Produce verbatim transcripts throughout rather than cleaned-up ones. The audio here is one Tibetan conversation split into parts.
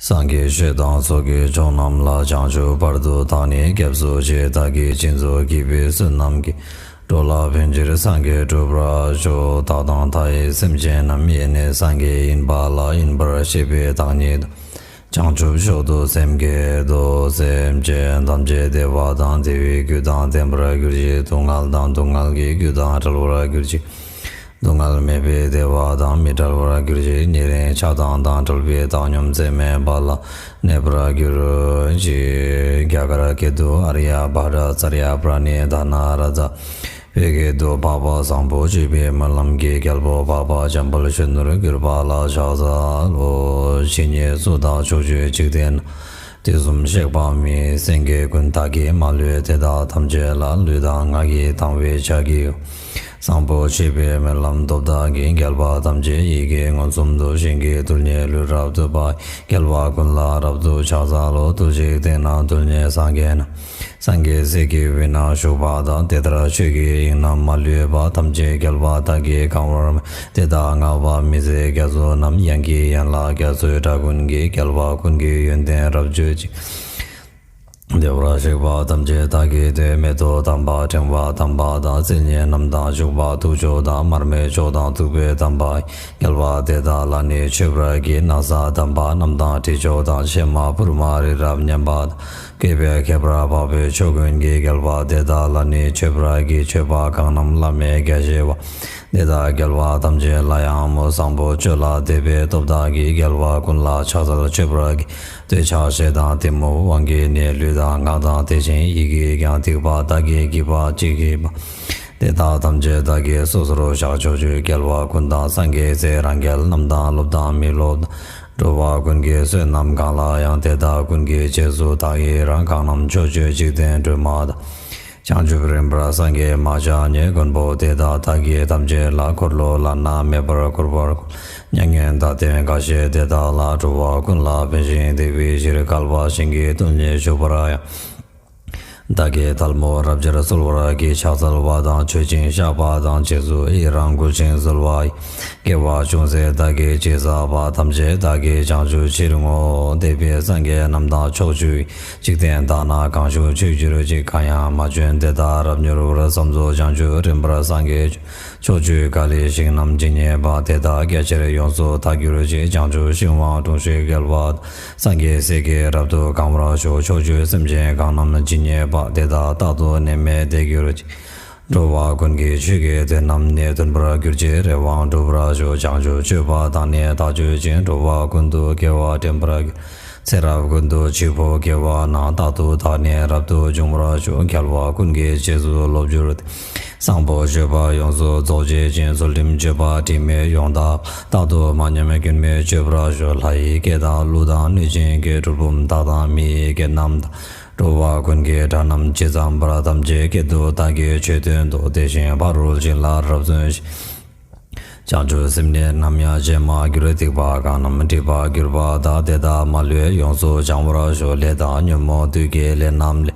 སངས་རྒྱས་ཆོས་དང་ཚོགས་ཀྱི་མཆོག་རྣམས་ལ། བྱང་ཆུབ་བར་དུ་བདག་ནི་སྐྱབས་སུ་མཆི། བདག་གིས་སྦྱིན་སོགས་བགྱིས་པའི་བསོད་ནམས་ཀྱིས། འགྲོ་ལ་ཕན་ཕྱིར་སངས་རྒྱས་འགྲུབ་པར་ཤོག། བདག་དང་མཐའ་ཡས་སེམས་ཅན་རྣམས། ཡེ་ནས་སངས་རྒྱས་ཡིན་པ་ལ། ཡིན་པར་ཤེས་པས་བདག་ཉིད་དུ། བྱང་ཆུབ་མཆོག་ཏུ་སེམས་བསྐྱེད་དོ། སེམས་ཅན་ཐམས་ཅད་བདེ་བ་དང་། བདེ་བའི་རྒྱུ་དང་ལྡན་པར་གྱུར་ཅིག། སྡུག་བསྔལ་དང་སྡུག་བསྔལ་གྱི་རྒྱུ་དང་བྲལ་བར་གྱུར་ཅིག། སྡུག་བསྔལ་མེད་པའི་བདེ་བ་དང་མི་འབྲལ་བར་གྱུར་ཅིག། ཉེ་རིང་ཆགས་སྡང་དང་བྲལ་བའི་བཏང་སྙོམས་ཚད་མེད་པ་ལ་གནས་པར་གྱུར་ཅིག། རྒྱ་གར་སྐད་དུ། ཨཱརྱ་བྷ་ཏ་ཙརྱ་པྲ་ཎི་དྷ་ན་ར་ཛ། བོད་སྐད་དུ། འཕགས་པ་བཟང་པོ་སྤྱོད་པའི་སྨོན་ལམ་གྱི་རྒྱལ་པོ་འཕགས་པ་འཇམ་དཔལ་གཞོན་ནུར་གྱུར་པ་ལ་ཕྱག་འཚལ་ལོ། ཇི་སྙེད་སུ་དག་ཕྱོགས་བཅུའི་འཇིག་རྟེན་ན། དུས་གསུམ་གཤེགས་པ་མི་ཡི་སེང་གེ་ཀུན། བདག་གིས་མ་ལུས་དེ་དག་ཐམས་ཅད་ལ། ལུས་དང་ངག་གིས་དང་བས་ཕྱག་བགྱིའོ། བཟང་པོ་སྤྱོད་པའི་སྨོན་ལམ་སྟོབས་དག་གིས། རྒྱལ་བ་ཐམས་ཅད་ཡིད་ཀྱིས་མངོན་སུམ་དུ། ཞིང་གི་རྡུལ་སྙེད་ལུས་རབ་ཏུ་སྦ། རྒྱལ་བ་ཀུན་ལ་རབ་ཏུ་ཕྱག་འཚལ་ལོ། རྡུལ་གཅིག་སྟེང་ན་རྡུལ་སྙེད་སངས་རྒྱས་རྣམས། སངས་རྒྱས་སྲས་ཀྱི་དབུས་ན་བཞུགས་པ་དང་། དེ་ལྟར་ཆོས་ཀྱི་དབྱིངས་རྣམས་མ་ལུས་པ། ཐམས་ཅད་རྒྱལ་བ་དག་གིས་གང་བར་མོས། དེ་དག་བསྔགས་པ་མི་ཟད་རྒྱ་མཚོ་རྣམས། ཡང་ཀྱི་ཡན་ལག་རྒྱ་མཚོའི་སྒྲ་ཀུན་གྱིས། རྒྱལ་བ་ཀུན་གྱི་ཡོན་ཏན་རབ་བརྗོད་ཅིང་། བདེ་བར་གཤེགས་པ་ཐམས་ཅད་བདག་གིས་བསྟོད། མེ་ཏོག་དམ་པ་ཕྲེང་བ་དམ་པ་དང་། རྩེ་ལྔའི་རྣམ་དག་བྱུག་པ་ཐུགས་མཆོག་དང་། མར་མེ་མཆོག་དང་བདུག་སྤོས་དམ་པ། རྒྱལ་བ་དེ་དག་ལ་ནི་མཆོད་པར་བགྱི། ན་བཟའ་དམ་པ་རྣམས་དང་དྲི་མཆོག་དང་། ཕྱེ་མ་ཕུར་མ་རི་རབ་མཉམ་པ་དང་། བསྐོལ་བའི་ཁྱད་པར་འཕགས་པའི་མཆོག་ཀུན་གྱིས། རྒྱལ་བ་དེ་དག་ལ་ནི་མཆོད་པར་བགྱི། མཆོད་པ་གང་རྣམས་བླ་མེད་རྒྱ་ཆེ་བ། དེ་དག་རྒྱལ་བ་ཐམས་ཅད་ལ་ཡང་མོས། བཟང་པོ་སྤྱོད་ལ་དད་པའི་སྟོབས་དག་གིས། རྒྱལ་བ་ཀུན་ལ་ཕྱག་འཚལ་མཆོད་པར་བགྱི། འདོད་ཆགས་ཞེ་སྡང་གཏི་མུག་དབང་གིས་ནི། ལུས་དང་ངག་དང་དེ་བཞིན་ཡིད་ཀྱིས་ཀྱང་། སྡིག་པ་དག་གིས་བགྱིས་པ་ཅི་བགྱིས་པ། དེ་དག་ཐམས་ཅད་བདག་གིས་སོ་སོར་བཤགས། ཕྱོགས་བཅུའི་རྒྱལ་བ་ཀུན་དང་། སངས་རྒྱས་སྲས་རང་རྒྱལ་རྣམས་དང་། སློབ་དང་མི་སློབ་དང་། འགྲོ་བ་ཀུན་གྱི་བསོད་ནམས་གང་ལ་ཡང་། དེ་དག་ཀུན་གྱི་རྗེས་སུ་བདག་ཡི་རང་། གང་རྣམས་ཕྱོགས་བཅུའི་འཇིག་རྟེན་སྒྲོན་མ་དང་། བྱང་ཆུབ་རིམ་པར་སངས་རྒྱས་མ་ཆགས་ཉིད། མགོན་པོ་དེ་དག་བདག་གིས་ཐམས་ཅད་ལ། འཁོར་ལོ་བླ་ན་མེད་པར་བསྐོར་བར་བསྐུལ། མྱ་ངན་འདའ་སྟོན་འགའ་ཞིག་དེ་དག་ལ། འགྲོ་བ་ཀུན་ལ་ཕན་ཞིང་བདེ་བའི་ཕྱིར། བསྐལ་པ་ཞིང་གི་རྡུལ་སྙེད་བཞུགས་པར་ཡང་། བདག་གིས་ཐལ་མོ་རབ་སྦྱར་གསོལ་བར་བགྱི། ཕྱག་འཚལ་བ་དང་མཆོད་ཅིང་བཤགས་པ་དང་། རྗེས་སུ་ཡི་རང་བསྐུལ་ཞིང་གསོལ་བ་ཡི། དགེ་བ་ཅུང་ཟད་བདག་གིས་ཅི་བསགས་པ། ཐམས་ཅད་བདག་གིས་བྱང་ཆུབ་ཕྱིར་བསྔོ། འདས་པའི་སངས་རྒྱས་རྣམས་དང་ཕྱོགས་བཅུའི། འཇིག་རྟེན་དག་ན་གང་བཞུགས་ཆོས་ཀྱི་རོལ་ཅིག། གང་ཡང་མ་བྱོན་དེ་དག་རབ་མྱུར་བར། བསམ་རྫོགས་བྱང་ཆུབ་རིམ་པར་སངས་རྒྱས་བྱོན། ཕྱོགས་བཅུའི་ག་ལའི་ཞིང་རྣམས་ཇི་སྙེད་པ། དེ་དག་རྒྱ་ཆེར་ཡོངས་སུ་དག་གྱུར་ཅིག། བྱང་ཆུབ་ཤིང་དབང་དྲུང་གཤེགས་རྒྱལ་བ། སངས་རྒྱས་སྲས་ཀྱིས་རབ་ཏུ་གང་བར་ཤོག། ཕྱོགས་བཅུའི་སེམས་ཅན་གང་རྣམས་ཇི་སྙེད་པ། དེ་དག་རྟག་ཏུ་ནད་མེད་བདེ་གྱུར་ཅིག། འགྲོ་བ་ཀུན་གྱི་ཆོས་ཀྱི་དོན་རྣམས་ནི། མཐུན་པར་གྱུར་ཅིག་རེ་བ་འགྲུབ་པར་ཤོག། བྱང་ཆུབ་སྤྱོད་པ་དག་ནི་བདག་སྤྱོད་ཅིང་། འགྲོ་བ་ཀུན་ཏུ་དགེ་བ་འདྲེན་པར་གྱུར། ཚེ་རབས་ཀུན་ཏུ་འཆི་འཕོ་དགེ་བ་རྣམས། རྟག་ཏུ་བདག་ནི་རབ་ཏུ་འབྱུང་བར་ཤོག། རྒྱལ་བ་ཀུན་གྱི་རྗེས་སུ་སློབ་གྱུར་ཏེ། བཟང་པོ་སྤྱོད་པ་ཡོངས་སུ་རྫོགས་བྱེད་ཅིང་། ཚུལ་ཁྲིམས་སྤྱོད་པ་དྲི་མེད་ཡོངས་དག་པ། རྟག་ཏུ་མ་ཉམས་སྐྱོན་མེད་སྤྱོད་པར་ཤོག། ལྷ་ཡི་སྐད་དང་ཀླུ་དང་གནོད་སྦྱིན་སྐད། གྲུལ་བུམ་དག་དང་མི་ཡི་སྐད་རྣམས་དང་། འགྲོ་བ་ཀུན་གྱི་སྒྲ་རྣམས་ཇི་ཙམ་པར། ཐམས་ཅད་སྐད་དུ་བདག་གིས་ཆོས་སྟོན་ཏོ། དེ་བཞིན་ཕ་རོལ་ཕྱིན་ལ་རབ་བརྩོན་ཞིང་། བྱང་ཆུབ་སེམས་ནི་ནམ་ཡང་བརྗེད་མ་གྱུར། སྡིག་པ་གང་རྣམས་སྒྲིབ་པར་གྱུར་པ་དག། དེ་དག་མ་ལུས་ཡོངས་སུ་བྱང་བར་ཤོག། ལས་དང་ཉོན་མོངས་བདུད་ཀྱི་ལས་རྣམས་ལས།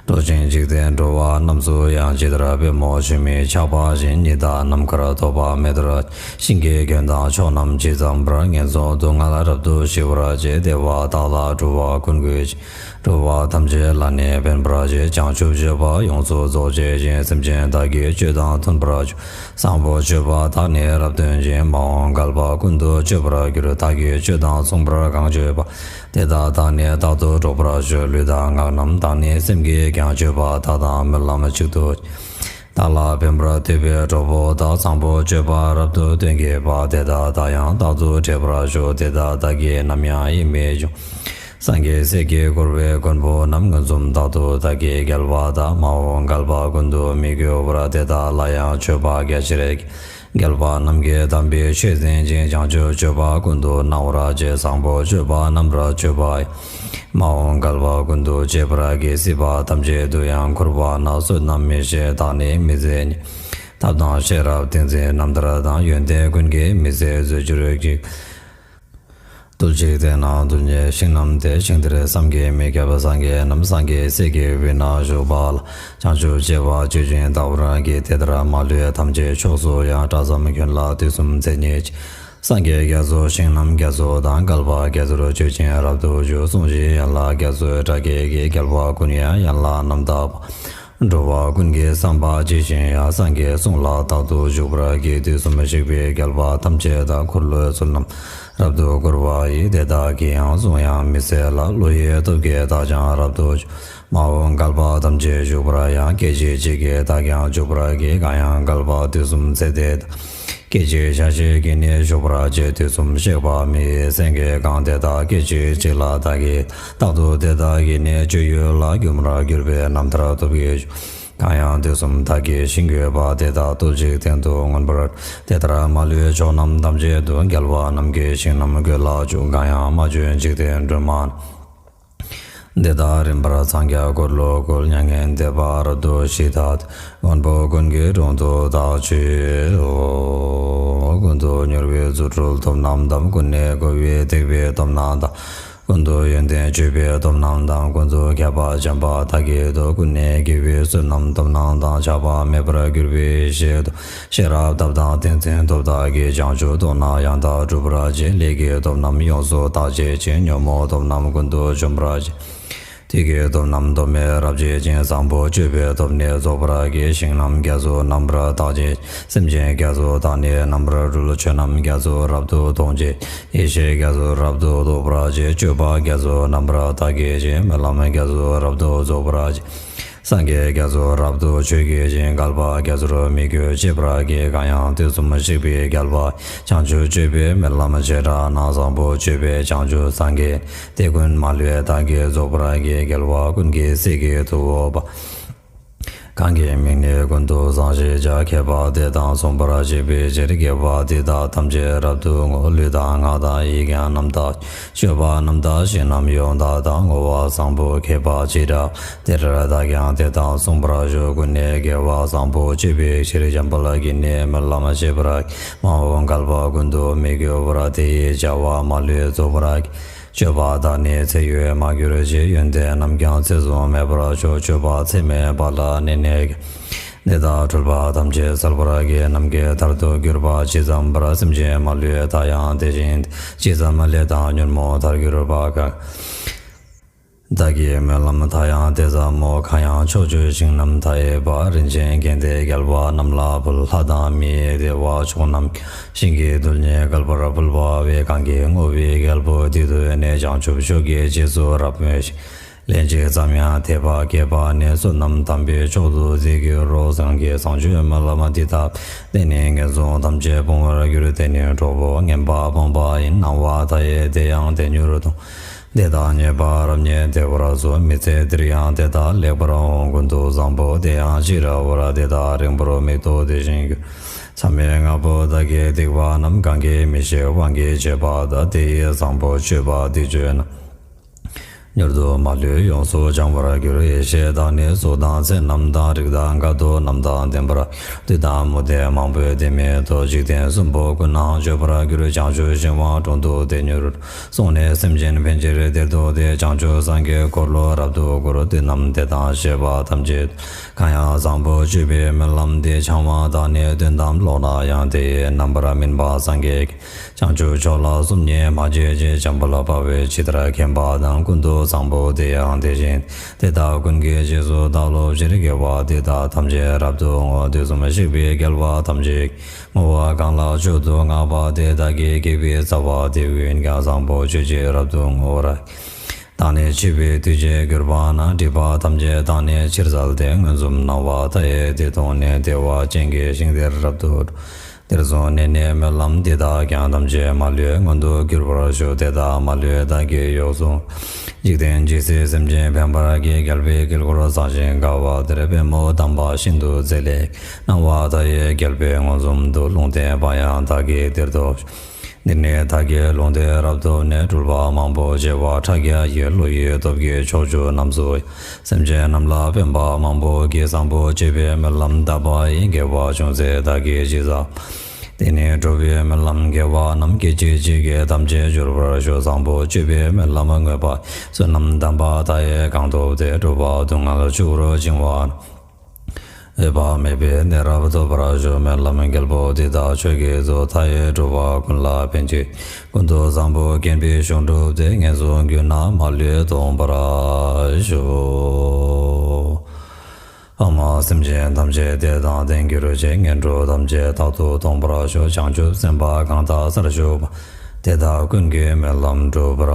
འགྲོ་ཆེན་འཇིག་རྟེན་འགྲོ་བ་རྣམས་སུ་ཡང་། ཇི་ལྟར་པད་མོ་ཆུ་མིག་ཆགས་པ་བཞིན། ཉི་ཟླ་ནམ་མཁར་ཐོགས་པ་མེ་ལྟར། ཞིང་གི་དགེ་དང་ཕྱོགས་རྣམས་ཇི་ཙམ་པར། ངན་སོང་སྡུག་བསྔལ་རབ་ཏུ་ཞི་བར་བྱེད། བདེ་བ་དག་ལ་འགྲོ་བ་ཀུན་འགོད་ཅིང་། འགྲོ་བ་ཐམས་ཅད་ལ་ནི་ཕན་པར་བྱེད། བྱང་ཆུབ་སྤྱོད་པ་ཡོངས་སུ་རྫོགས་བྱེད་ཅིང་། སེམས་ཅན་དག་གི་སྤྱོད་དང་མཐུན་པར་སྤྱོད། བཟང་པོ་སྤྱོད་པ་དག་ནི་རབ་སྟོན་ཅིང་། མ་འོངས་བསྐལ་པ་ཀུན་ཏུ་སྤྱོད་པར་འགྱུར། བདག་གི་སྤྱོད་དང་མཚུངས་པར་གང་སྤྱོད་པ། དེ་དག་དང་ནི་རྟག་ཏུ་འགྲོགས་པར་ཤོག། ལུས་དང་ངག་རྣམས་དང་ནི་སེམས་ཀྱིས་ཀྱང་སྤྱོད་པ་དག་དང་སྨོན་ལམ་གཅིག་ཏུ། བདག་ལ་ཕན་པར་འདོད་པའི་གྲོགས་པོ་དག། བཟང་པོ་སྤྱོད་པ་རབ་ཏུ་སྟོན་བགྱིད་པ། དེ་དག་དང་ཡང་རྟག་ཏུ་འཕྲད་པར་ཤོག། དེ་དག་བདག་གིས་ནམ་ཡང་ཡིད་མི་ཆུང་། སངས་རྒྱས་སྲས་ཀྱིས་བསྐོར་བའི་མགོན་པོ་རྣམས། མངོན་སུམ་རྟག་ཏུ་བདག་གི་རྒྱལ་བ་དག། མ་འོངས་བསྐལ་པ་ཀུན་ཏུ་མི་འགྱུར་བར། དེ་དག་ལ་ཡང་མཆོད་པ་རྒྱ་ཆེར་བགྱི། རྒྱལ་བ་རྣམས་ཀྱིས་དམ་པའི་ཆོས་འཛིན་ཅིང་། བྱང་ཆུབ་སྤྱོད་པ་ཀུན་ཏུ་སྣང་བར་བྱེད། བཟང་པོ་སྤྱོད་པ་རྣམ་པར་སྤྱོད་པ་ཡང་། མ་འོངས་བསྐལ་པ་ཀུན་ཏུ་སྤྱད་པར་བགྱི། སྲིད་པ་ཐམས་ཅད་དུ་ཡང་འཁོར་བ་ན། བསོད་ནམས་མི་ཤེས་བདག་ནི་མི་ཟད་ཉིད། ཐབས་དང་ཤེས་རབ་ཏིང་འཛིན་རྣམ་ཐར་དང་། ཡོན་ཏན་ཀུན་གྱིས་མི་ཟད་བཟོད་གྱུར་ཅིག། རྡུལ་གཅིག་སྟེང་ན་རྡུལ་སྙེད་ཤིང་རྣམས་ཏེ། ཤིང་དེར་བསམ་གྱིས་མི་ཁྱབ་སངས་རྒྱས་རྣམས། སངས་རྒྱས་སྲས་ཀྱི་དབུས་ན་བཞུགས་པ་ལ། བྱང་ཆུབ་སྤྱོད་པ་སྤྱོད་ཅིང་དག་པར་བགྱི། དེ་ལྟར་མ་ལུས་ཐམས་ཅད་ཕྱོགས་སུ་ཡང་། སྐྲ་ཙམ་ཁྱོན་ལ་དུས་གསུམ་ཚད་སྙེད་ཅིང་། སངས་རྒྱས་རྒྱ་མཚོ་ཞིང་རྣམས་རྒྱ་མཚོ་དང་། བསྐལ་པ་རྒྱ་མཚོར་སྤྱོད་ཅིང་རབ་ཏུ་བཞུགས། གསུང་བཞིའི་ཡན་ལག་རྒྱ་མཚོའི་སྒྲ་སྐད་ཀྱིས། བསྐལ་པ་ཀུན་ཡང་ཡན་ལག་རྣམ་དག་པ། འགྲོ་བ་ཀུན་གྱི་བསམ་པ་ཇི་བཞིན་དབྱངས། སངས་རྒྱས་གསུང་ལ་རྟག་ཏུ་འཇུག་པར་བགྱི། དུས་གསུམ་གཤེགས་པའི་རྒྱལ་བ་ཐམས་ཅད་དང་། འཁོར་ལོའི་ཚུལ་རྣམས་རབ་ཏུ་བསྐོར་བ་ཡི། དེ་དག་གི་ཡང་གསུང་དབྱངས་མི་ཟད་ལ། བློ་ཡི་སྟོབས་ཀྱིས་བདག་ཀྱང་རབ་ཏུ་འཇུག་མ་འོངས་བསྐལ་པ་ཐམས་ཅད་བཞུགས་པར་ཡང་། སྐད་ཅིག་གཅིག་གིས་བདག་ཀྱང་འཇུག་པར་བགྱི། གང་ཡང་བསྐལ་པ་དུས་གསུམ་ཚེ་འདི་དག་སྐད་ཅིག་ཆ་གཅིག་གིས་ནི་བཞུགས་པར་བྱེད། དུས་གསུམ་གཤེགས་པ་མི་ཡི་སེང་གེ་གང་། དེ་དག་སྐད་ཅིག་གཅིག་ལ་བདག་གིས། རྟག་ཏུ་དེ་དག་གི་ནི་སྤྱོད་ཡུལ་ལ། སྒྱུ་མར་གྱུར་པའི་རྣམ་ཐར་སྟོབས་ཀྱིས་འཇུག་གང་ཡང་དུས་གསུམ་བདག་གིས་ཤིང་གུས་པ། དེ་དག་སྟོབས་གཅིག་སྟེང་དུ་མངོན་པར། དེ་ལྟར་མ་ལུས་ཕྱོགས་རྣམས་ཐམས་ཅད་དུ། རྒྱལ་བ་རྣམས་ཀྱི་ཞིང་རྣམས་བཀོད་ལ་འཇུག་གང་ཡང་མ་བྱོན་འཇིག་རྟེན་སྒྲོན་མ་རྣམས། དེ་དག་རིམ་པར་འཚང་རྒྱ་འཁོར་ལོ་བསྐོར། མྱ་ངན་འདས་པ་རབ་ཏུ་ཞི་དག་སྟེ། མགོན་པོ་ཀུན་གྱི་དྲུང་དུ་བདག་མཆིའོ། ཀུན་ཏུ་མྱུར་བའི་རྫུ་འཕྲུལ་སྟོབས་རྣམས་དང་། ཀུན་ནས་བསྐོར་བའི་ཐེག་པའི་སྟོབས་རྣམས་དང་། ཀུན་ཏུ་ཡོན་ཏན་སྤྱོད་པའི་སྟོབས་རྣམས་དང་། ཀུན་ཏུ་མཁས་པ་བྱམས་པ་དག་གིས་བསྟོད། ཀུན་ནས་དགེ་བའི་བསོད་ནམས་སྟོབས་རྣམས་དང་། ཆགས་པ་མེད་པར་གྱུར་པའི་ཡེ་ཤེས་སྟོབས། ཤེས་རབ་ཐབས་དང་ཏིང་འཛིན་སྟོབས་དག་གིས། བྱང་ཆུབ་མདོར་ན་ཡང་དག་སྒྲུབ་པར་བྱེད། ལས་ཀྱི་སྟོབས་རྣམས་ཡོངས་སུ་དག་བྱེད་ཅིང་། ཉོན་མོངས་སྟོབས་རྣམས་ཀུན་ཏུ་འཇོམས་པར་བྱེད། བདུད་ཀྱི་སྟོབས་རྣམས་སྟོབས་མེད་རབ་བྱེད་ཅིང་། བཟང་པོ་སྤྱོད་པའི་སྟོབས་ནི་རྫོགས་པར་བགྱི། ཞིང་རྣམས་རྒྱ་མཚོ་རྣམ་པར་དག་བྱེད། སེམས་ཅན་རྒྱ་མཚོ་དག་ནི་རྣམ་པར་སྒྲོལ། ཆོས་རྣམས་རྒྱ་མཚོ་རབ་ཏུ་མཐོང་བྱེད། ཡེ་ཤེས་རྒྱ་མཚོ་རབ་ཏུ་རྟོགས་པར་བྱེད། སྤྱོད་པ་རྒྱ་མཚོ་རྣམ་པར་དག་བགྱི་ཞིང་། སྨོན་ལམ་རྒྱ་མཚོ་རབ་ཏུ་རྫོགས་པར་བྱེད། སངས་རྒྱས་རྒྱ་མཚོ་རབ་ཏུ་ཆོས་བགྱི་ཞིང་། བསྐལ་པ་རྒྱ་མཚོར་མི་བསྐྱོད་གཅེས་པར་བགྱི། གང་ཡང་དུས་གསུམ་གཤེགས་པའི་རྒྱལ་བ། བྱང་ཆུབ་སྤྱོད་པའི་སྨོན་ལམ་བྱེ་བྲག་སྣ་བཟང་པོ་སྤྱོད་པས་བྱང་ཆུབ་སངས་རྒྱས། དེ་ཀུན་མ་ལུས་བདག་གིས་རྫོགས་པར་བགྱི། རྒྱལ་བ་ཀུན་གྱི་སྲས་ཀྱི་ཐུ་བོ་པ། གང་གི་མིང་ནི་ཀུན་ཏུ་བཟང་ཞེས་བྱ། མཁས་པ་དེ་དག་མཚུངས་པར་བྱེད་པའི་ཕྱིར། དགེ་བ་འདི་དག་ཐམས་ཅད་རབ་ཏུ་བསྔོ། ལུས་དང་ངག་དང་ཡིད་ཀྱང་རྣམ་དག་སྤྱོད་པ་རྣམ་དག་ཞིང་རྣམས་ཡོངས་དག་དང་། བསྔོ་བ་བཟང་པོ་མཁས་པ་ཅི་འདྲ། དེ་འདྲར་བདག་ཀྱང་དེ་དག་མཚུངས་པར་ཤོག་ཀུན་ནས་དགེ་བ་བཟང་པོ་སྤྱོད་པའི་ཕྱིར། འཇམ་དཔལ་གྱིས་ནི་སྨོན་ལམ་བྱེད་པར། མ་འོངས་བསྐལ་པ་ཀུན་ཏུ་མི་འགྱུར་བར། དེ་ཡི་བྱ་བ་མ་ལུས་རྫོགས་པར། སྤྱོད་པ་དག་ནི་ཚེ་ཡོད་མ་གྱུར་ཅིག་ཡོན་ཏན་རྣམས་ཀྱང་ཚེ་གཟུང་མེད་པར་ཤོག་སྤྱོད་པ་ཚད་མེད་པ་ལ་གནས་ནས། འདི་དག་འཁྲུལ་པ་ཐམས་ཅད་སེལ་བར་བགྱི། ནམ་མཁའི་མཐར་ཐུག་གྱུར་པ་ཇི་ཙམ་པར། སེམས་ཅན་མ་ལུས་མཐའ་ཡང་དེ་བཞིན་ཏེ། ཇི་ཙམ་ལས་དང་ཉོན་མོངས་མཐར་གྱུར་པ་གང་། བདག་གི་སྨོན་ལམ་མཐའ་ཡང་དེ་ཙམ་མོ། གང་ཡང་ཕྱོགས་བཅུའི་ཞིང་རྣམས་མཐའ་ཡས་པ། རིན་ཆེན་གྱེན་ལྡན་རྒྱལ་བ་རྣམས་ལ་ཕུལ། ལྷ་དང་མིའི་བདེ་བ་མཆོག་རྣམས་ཀྱང་། ཞིང་གི་རྡུལ་སྙེད་བསྐལ་པར་ཕུལ་བ་བས། གང་གི་བསྔོ་བའི་རྒྱལ་པོ་འདི་ཐོས་ནས། བྱང་ཆུབ་མཆོག་གི་རྗེས་སུ་རབ་མོས་ཤིང་། ལན་གཅིག་ཙམ་ཡང་དད་པ་སྐྱེས་པ་ནི། བསོད་ནམས་དམ་པའི་མཆོག་ཏུ་འདི་འགྱུར་རོ། གང་གིས་བཟང་སྤྱོད་སྨོན་ལམ་འདི་དག་བསྟེན་ནས། ངན་སོང་ཐམས་ཅད་སྤོང་བར་འགྱུར། དེ་ནི་གྲོགས་པོ་ངན་པ་སྤངས་པ་ཡིན། སྣང་བ་མཐའ་ཡས་དེ་ཡང་དེ་མྱུར་མཐོང་། དེ་དག་ཉེས་པ་རབ་རྙེད་བདེ་བར་གསོ། མི་ཚེ་འདིར་ཡང་དེ་དག་ལེགས་པར་འོང་། ཀུན་ཏུ་བཟང་པོ་དེ་ཡང་ཅི་འདྲ་བར། དེ་དག་རིང་པོར་མིག་ཏོ་དེ་བཞིན་འགྱུར། མཚམས་མེད་ལྔ་པོ་དག་གི་སྡིག་པ་རྣམས། གང་གིས་མི་ཤེས་དབང་གིས་བྱས་པ་དག་དེ་ཡི་བཟང་པོ་སྤྱོད་པ་འདི་སྤྱོད་ན། མྱུར་དུ་མ་ལུས་ཡོངས་སུ་བྱང་བར་འགྱུར། ཡེ་ཤེས་དང་ནི་གཟུགས་དང་ཚེ་རྣམས་དང་། རིགས་དང་དགའ་སྟོན་རྣམས་དང་ལྡན་པར། བདུད་དང་མུ་སྟེགས་མང་པོས་དེ་མི་ཐུབ། འཇིག་རྟེན་གསུམ་པོ་ཀུན་ནའང་སྤྱོད་པར་འགྱུར། བྱང་ཆུབ་ཤིང་དབང་དྲུང་དུ་དེ་མྱུར། སོང་ནས་སེམས་ཅན་ཕན་ཕྱིར་དེར་འདུག་སྟེ། བྱང་ཆུབ་སངས་རྒྱས་འཁོར་ལོ་རབ་ཏུ་བསྐོར། བདུད་རྣམས་དེ་དང་བཅས་པ་ཐམས་ཅད། གང་ཡང་བཟང་པོ་སྤྱོད་པའི་སྨོན་ལམ་འདི། འཆང་བ་དང་ནི་དོན་དམ་ཀློག་ན་ཡང་། དེ་ཡི་རྣམ་པར་སྨིན་པ་སངས་རྒྱས་ཀྱིས། བྱང་ཆུབ་མཆོག་ལ་སོམ་ཉི་མ་བྱེད་ཅིག་འཇམ་དཔལ་དཔའ་བོས་ཇི་ལྟར་མཁྱེན་པ་དང་། ཀུན་ཏུ་བཟང་པོ་དེ་ཡང་དེ་བཞིན་ཏེ། དེ་དག་ཀུན་གྱི་རྗེས་སུ་བདག་སློབ་ཕྱིར། དགེ་བ་འདི་དག་ཐམས་ཅད་རབ་ཏུ་བསྔོ། དུས་གསུམ་གཤེགས་པའི་རྒྱལ་བ་ཐམས་ཅད་ཀྱིས། བསྔོ་བ་གང་ལ་མཆོག་ཏུ་བསྔགས་པ་དེ། བདག་གི་དགེ་བའི་རྩ་བ་དེ། ཀུན་ཀྱང་བཟང་པོ་སྤྱོད་ཕྱིར་རབ་ཏུ་བསྔོ་བར། བདག་ནི་འཆི་བའི་དུས་བྱེད་གྱུར་པ་ན། སྒྲིབ་པ་ཐམས་ཅད་བདག་ནི་ཕྱིར་བསལ་ཏེ། མངོན་སུམ་སྣང་བ་མཐའ་ཡས་དེ་མཐོང་ནས། བདེ་བ་ཅན་གྱི་ཞིང་དེར་རབ་ཏུ། དེར་སོང་ནས་ནི་སྨོན་ལམ་འདི་དག་ཀྱང་། ཐམས་ཅད་མ་ལུས་མངོན་དུ་གྱུར་པར་ཤོག་དེ་དག་མ་ལུས་བདག་གིས་ཡོངས་སུ། འཇིག་རྟེན་ཇི་སྲིད་སེམས་ཅན་ཕན་པར་བགྱི། རྒྱལ་པོའི་དཀྱིལ་འཁོར་བཟང་ཞིང་དགའ་བ་དེར། པདྨོ་དམ་པ་ཤིན་ཏུ་མཛེས་ལས། སྣང་བ་མཐའ་ཡས་རྒྱལ་པོས་མངོན་སུམ་དུ། ལུང་བསྟན་པ་ཡང་བདག་གིས་དེར་ཐོབ། འདིར་ནི་བདག་གིས་ལུང་དེ་རབ་ཐོབ་ནས། སྤྲུལ་པ་མང་པོ་བྱེ་བ་ཕྲག་བརྒྱ་ཡིས། བློ་ཡི་སྟོབས་ཀྱིས་ཕྱོགས་བཅུ་རྣམས་སུ། སེམས་ཅན་རྣམས་ལ་ཕན་པ་མང་པོ་བགྱི། བཟང་པོ་སྤྱོད་པའི་སྨོན་ལམ་བཏབ་པ་ཡིས། དགེ་བ་ཅུང་ཟད་བདག་གིས་ཅི་བསགས། དེ་ནི་འགྲོ་བའི་སྨོན་ལམ་དགེ་བ་རྣམས། སྐད་ཅིག་གཅིག་གིས་ཐམས་ཅད་འབྱོར་བར་ཤོག་བཟང་པོ་སྤྱོད་པའི་སྨོན་ལམ་བསྔོས་པ། བསོད་ནམས་དམ་པ་མཐའ་ཡས་གང་ཐོབ་སྟེ། འགྲོ་བ་སྡུག་བསྔལ་ཆུ་བུར་བྱིང་བ་རྣམས། འོད་དཔག་མེད་པའི་གནས་རབ་ཐོབ་པར་ཤོག་སྨོན་ལམ་རྒྱལ་པོ་འདི་དག་ཆོས་ཀྱི་གཙོ་མཐའ་ཡས་གྲུབ་པ་ཀུན་ལ་ཕན་ཕྱིར། ཀུན་ཏུ་བཟང་པོ་མཁྱེན་པའི་གཞུང་གྲུབ་སྟེ། ངན་སོང་རྒྱུད་ན་མ་ལུས་སྟོན་པར་ཤོག་ཨ་མ་སེམས་ཅན་ཐམས་ཅད་བདེ་དང་ལྡན་གྱུར་ཅིག་ངན་འགྲོ་ཐམས་ཅད་རྟག་ཏུ་སྟོངས་པར་ཤོག་བྱང་ཆུབ་སེམས་དཔའ་གང་དག་སར་བཞུགས་པ། དེ་དག་ཀུན་གྱི་སྨོན་ལམ་འགྲུབ་པར་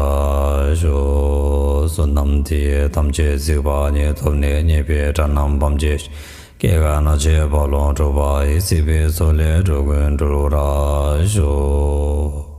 ཤོག་བསོད་ནམས་འདི་ཡིས་ཐམས་ཅད་གཟིགས་པ་ཉིད། ཐོབ་ནས་ཉེས་པའི་དགྲ་རྣམས་ཕམ་བྱས་ཤིང་། སྐྱེ་རྒ་ན་འཆིའི་རྦ་ཀློང་འཁྲུགས་པ་ཡི། སྲིད་པའི་མཚོ་ལས་འགྲོ་ཀུན་སྒྲོལ་བར་ཤོག